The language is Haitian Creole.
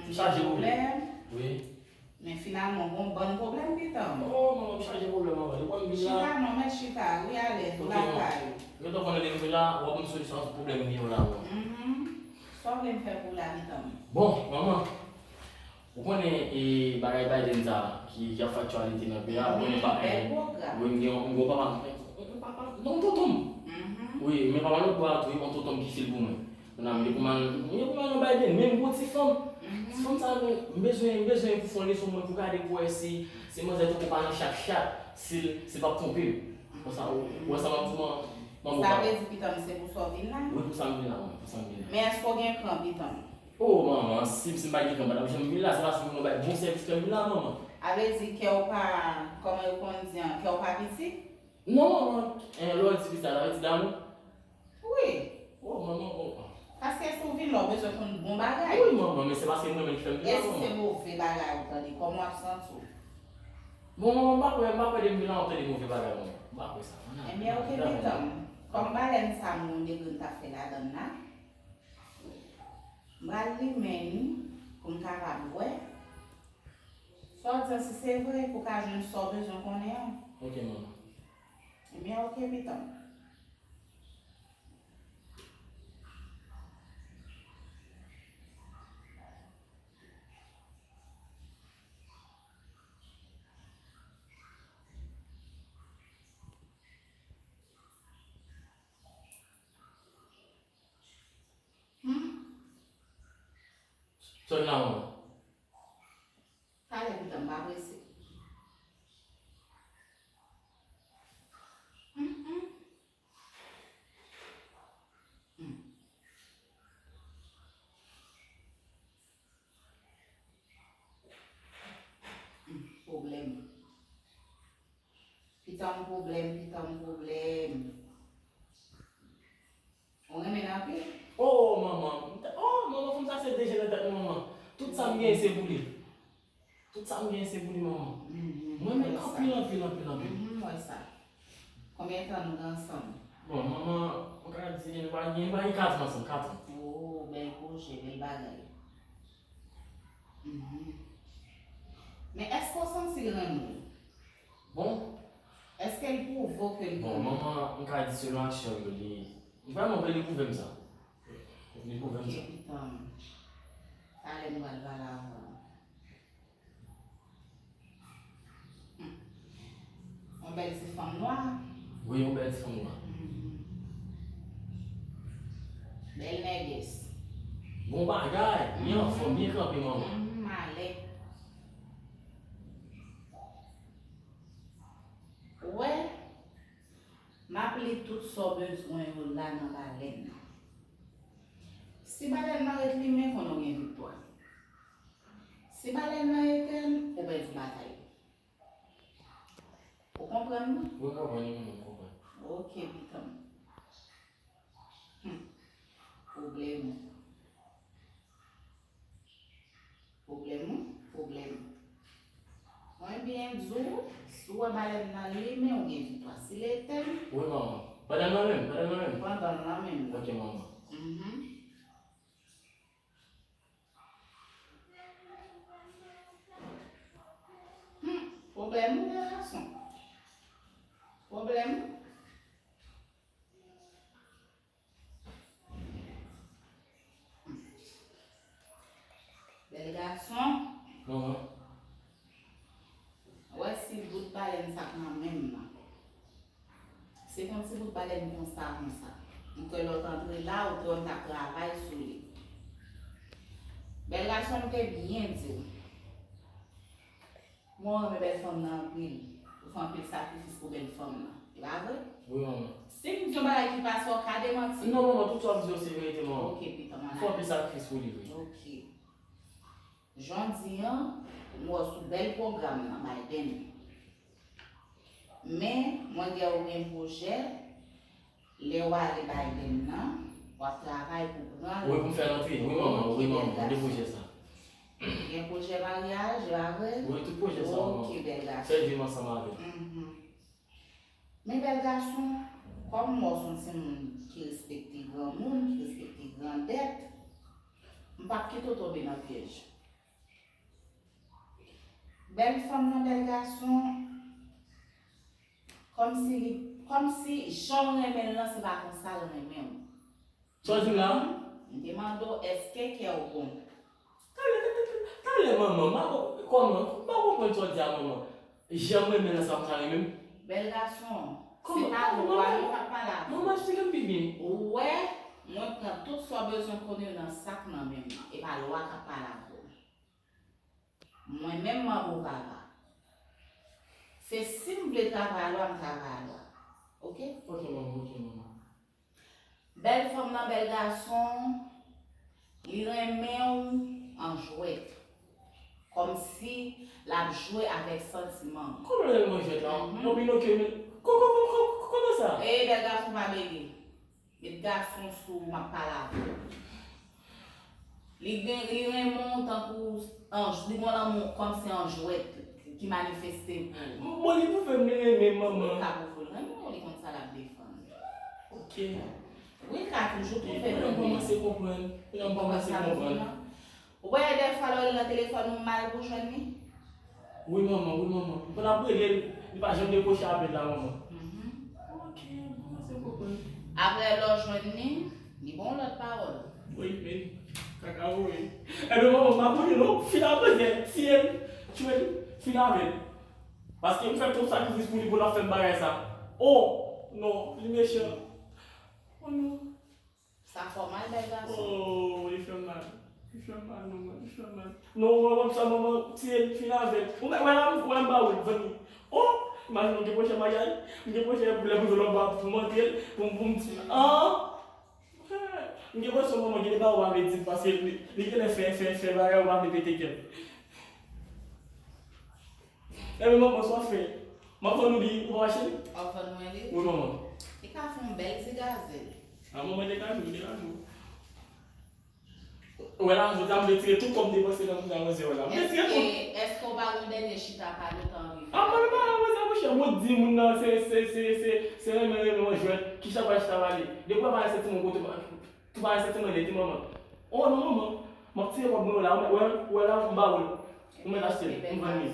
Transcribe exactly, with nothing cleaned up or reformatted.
M chaje pwoblèm. Wi. Men finalman, w gon bann pwoblèm, pitan m. Oh, manman, m chaje pwoblèm, manman. Depi m vin la. Chita non, mèt chita. Wi, alèz, ou lakay ou. Yo t ap konnen depi m vin la, w ap mwen solisyon tout pwoblèm m gen yo la, manman. Mhm. Sa w vle m fè pou w la, pitan m? Bon, manman, ou konnen, e, bagay Biden sa, ki, ki ap fè aktyalite nan peyi a, ou konnen pa, bèl pwogram. Wi, m gen yon, yon gwo papa, yon papa, non, tonton m. Mhm. Wi, men papa lòt bò a tou, yon tonton m ki fil pou mwen. Nan, m gen pou m al, m gen pou m al nan Biden, menm gwo ti fanm. Mhm. Ti fanm sa, m bezwen, m bezwen pou fè yon leson mwen pou gade pou wè si, si manzè tonton pa nan chat chat, si l, si l p ap twonpe m. Konsa, ou, ou wè sa m ap di w, manman, manman. Sa vle di, pitan m, se pou sa w vin la? Wi, pou sa m vin la, manman, pou sa m vin la. Men èske w gen kran, pitan m? Oh, manman, si, si m pa gen kran, m pa t ap janm vin la, se paske m wè w bay bon sèvis ke m vin la, manman. A vle di kè w pa, kòman yo konn di an, kè w pa piti? Non, manman, eh, lè w di piti sa, sa vle di damou? Wi. Oh, manman, oh, oh. Paske si w vin la, w bezwen konn bon bagay. Wi, manman, men se paske m renmen l ki fè m vin la, manman. E si se move bagay ou tande, kòman w ap santi w? Bon, manman, m pa kwè, m pa kwè depi m vin la, m ap tande move bagay, manman. M pa kwè sa, manman. Ebyen, oke, pitan m. Kòm balèn sa m wè yon degre m t ap fè ladann la, m pral limen li pou m kapab wè. Sa w di an, si se vre, pou w ka jwenn sa w bezwen konnen an. Oke, manman. Ebyen, oke, pitan m. Hmm? Sòt la, manman. Talè, pitan m, pa prese. Hmm, hmm. Hmm. Hmm, pwoblèm. Pitan m pwoblèm, pitan m pwoblèm. Ou renmen l anpil? Oh, manman. Oh, manman, fanm sa se deje nan tèt mwen, manman. Tout sa m genyen se pou li. Tout sa m genyen se pou li, manman. Mhm, m renmen l anpil, anpil, anpil, anpil. Mhm, m wè sa. Konbyen tan nou gen ansanm? Bon, manman, m ka di, nou pa gen, nou pa gen kat an ansanm, kat an. Oh, bèl pwojè, bèl bagay. Mhm. Men èske w santi l renmen w? Bon. Èske l pwouve w ke l renmen w? Bon, manman, m ka di selon aksyon l yo, li, li vrèman vre, li pwouve m sa. Li pwouve m sa. Oke, pitan m. Talè m pral pale avè w. Hmm. Yon bèl ti fanm nwa. Wi, yon bèl ti fanm nwa. Mhm. Bèl nègès. Bon bagay, li anfòm, byen kanpe, manman. Mhm, malè. Ou wè, m ap li tout sa w bezwen yo la nan balèn nan. Si balèn nan ret limen, konnen w gen viktwa. Si balèn nan etèn, ou pèdi batay. Ou konprann mwen? Wi, m konprann, wi, manman, m konprann. Oke, pitan m. Hmm. Pwoblèm ou. Pwoblèm ou, pwoblèm ou. Mwen byen di w, si w wè balèn nan limen, ou gen viktwa. Si l etèn. Wi, manman. Pandan nan menm, pandan nan menm. Pandan nan menm. Oke, manman. Mhm. Hmm, pwoblèm ou, bèl gason. Pwoblèm ou. Bèl gason. Manman. Wè si bout balèn sa k nan men m nan. Se konn ti bout balèn konsa, konsa. M kwè lè w t antre la, ou te wè m t ap travay sou li. Bèl gason, m te byen di w. Mwen renmen bèl fanm nan anpil. Ou fè anpil sakrifis pou bèl fanm nan. E pa vre? Wi, manman. Si m di yon bagay ki pa sa, w ka demanti? Non, manman, tout sa w ap di yo se verite, manman. Oke, pitan m. M fè anpil sakrifis pou li, wi. Oke. Jodi an, m wè w sou bèl pwogram nan, Biden. Men, mwen gen, ou gen pwojè, lè w ale Biden nan, w ap travay pou pran l. Wi, pou m fè l antre. Wi, manman, wi, manman, m gen pwojè sa. Gen pwojè maryaj, e pa vre? Wi, tout pwojè sa, manman. Oke, bèl gason. Fè vi m ansanm avè l. Mhm. Men bèl gason, kòm m wè w se yon timoun ki respekte granmoun, ki respekte grandèt, m p ap kite w tonbe nan pyèj. Bèl fanm nan, bèl gason. Kòmsi li, kòmsi jan w renmen l lan, se pa konsa l renmen w. Sa w di m la? M te mande w, èske kè w bon? Talè, talè, talè, manman, m pa ko-, kòman? M pa konprann sa w di a, manman. Jan m renmen l lan, sa konsa renmen m? Bèl gason, se pa lwa yo k ap pale avè w. Manman, eksplike m pi byen. Ou wè, mwen pran tout sa w bezwen konnen nan sak nan men m nan. E pa lwa k ap pale avè w. Mwen menm, m ap ou papa. Se si m vle travay a lwa, m travay a lwa. Oke? Ok, manman, ok, manman. Bèl fanm nan, bèl gason, li renmen w an jwèt. Kòmsi l ap jwe avèk santiman w. Kòman l renmen w an jwèt la? Mhm. Yon pinoke, men. Ko-, ko-, ko-, ko-, ko-, kòman sa? Ey, bèl gason, pa bege. Met gason sou ou, m ap pale avè w. Li gen, li renmen w tankou anj, li gen lanmou kòmsi an jwèt ki manifeste pou ou. Bon, li pwouve m li renmen m, manman. Wi, l ka pwouve l renmen w, li konn sa l ap defann. Ok. Wi, l ka toujou pwouve l renmen. Kounya m kòmanse konprann. Kounya m kòmanse konprann. Ou wè dèfwa lè w rele nan telefòn ou mal pou jwenn li? Wi, manman, wi, manman. Pou n ap rele l, li pa janm dekwoche apèl la, manman. Mhm. Ok, m kòmanse konprann. Apre lè w jwenn li, li ba w lòt pawòl. Wi, men, kaka voye. Enben, manman, m pa konnen non, fin apre, tiye l, tchwe l, fin avè l. Paske m fè twòp sakrifis pou li, pou l ap fè m bagay sa. Oh, non, li mechan. Oh, non. Sa fè w mal, bèl gason? Oh, li fè m mal. Li fè m mal, manman, li fè m mal. Non, manman, sa, manman, tiye l, fin avè l. Ou wè la, ou wè m ba ou l, vann li. Oh, imajine w gen pwochè maryaj, m gen pwochè lè pou zolo ba pou montre l, pou, pou m di, ah! M gen enpresyon manman gen de bagay ou pa vle di m, paske li, li genlè fè, fè, fè bagay ou pa vle pete kè l. Enben, manman, sa w fè? M ap vann ou li, ou pa mache li? W ap vann mwen li? Wi, manman. Li ka fè yon bèl ti gazèl. A, manman, te ka jwe, te ka jwe. Ou wè la, jodi a, m retire tout kòb depanse nan kounya manzè wè la. M retire tout. Èske, èske w pa gen dènye chita pale w ta anvi fè? A, mwen pa la, manzè, monchè, mwen di moun nan, se, se, se, se, se renmen, renmen mwen jwèt. Ki chita pale, chita pale. Depi w pa santi mwen kote, Tou pa santi mwen de, di manman. Oh non, manman. M ap tire kòb mwen la, ou wè, ou wè la, m ba ou l. Ou mèt achte l, m vann li.